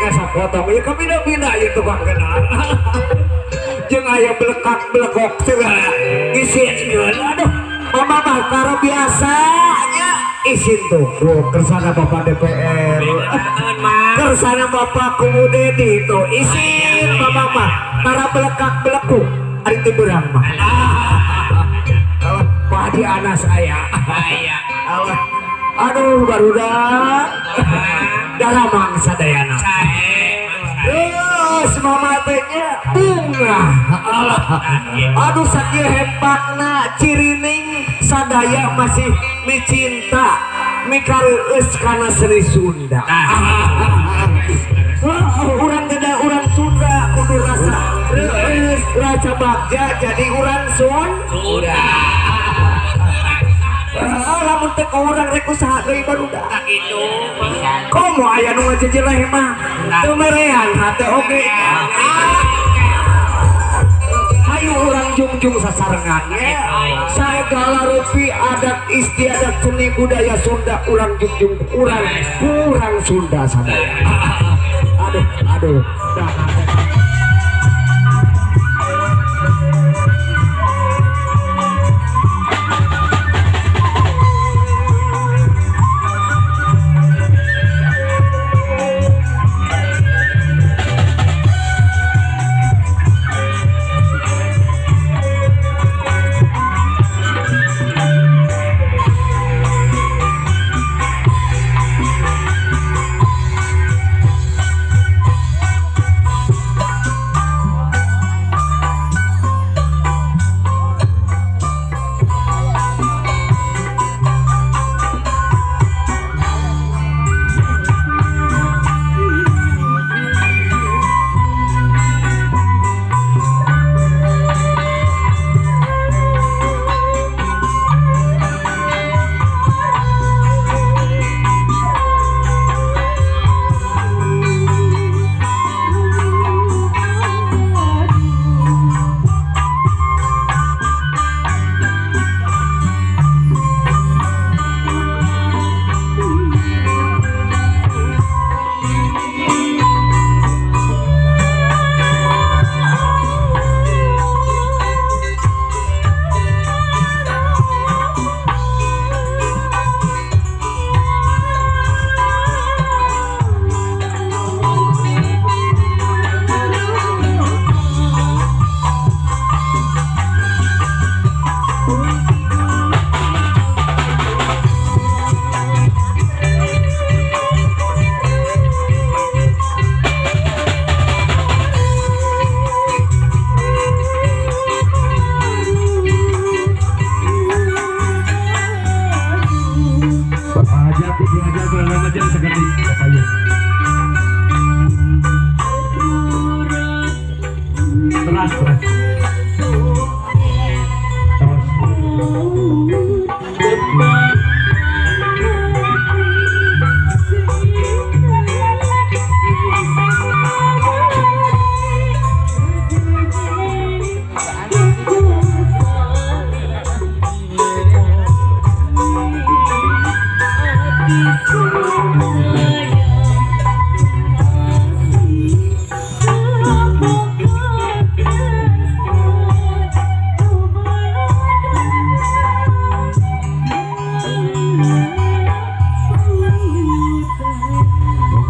Piringna sapotong ieu kabina-bina ieu tukang kendang. Jeung aya belekak-belekok segala ngisieun. Aduh, mama mah karo biasanya isin tuh kersana Bapak DPR. Kersana Bapak Kubu Dedi tuh isin mama mah karo belekak-belekuk ari teu beurang mah. Pak Haji Anas aya. Alah. Aduh barudak. Daramang sadayana. Terus mama teh nya bunga. Alah. Aduh sakieu hempakna cirining sadaya masih micinta mikareueus kana seni Sunda. Urang gede urang Sunda kudu rasa reueus rasa bagja jadi urang Sunda. Lamun teh urang rek usaha deui barudak. Gitu. Komo aya nu ngajejeleh mah teu merean hate oge. Hayu urang jungjung sasarengan nya. Sagala rupi adat istiadat seni budaya Sunda urang jungjung urang kurang Sunda sadaya. Aduh aduh. Dah. Bapak Hajat, Ibu Hajat, dalam aja sekali Bapak. Terus, terus. Terus.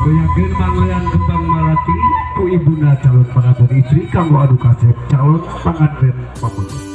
Goyakeun manglean kembang malati ku ibuna calon pengantin istri kanggo adu kasep calon pengantin pameget.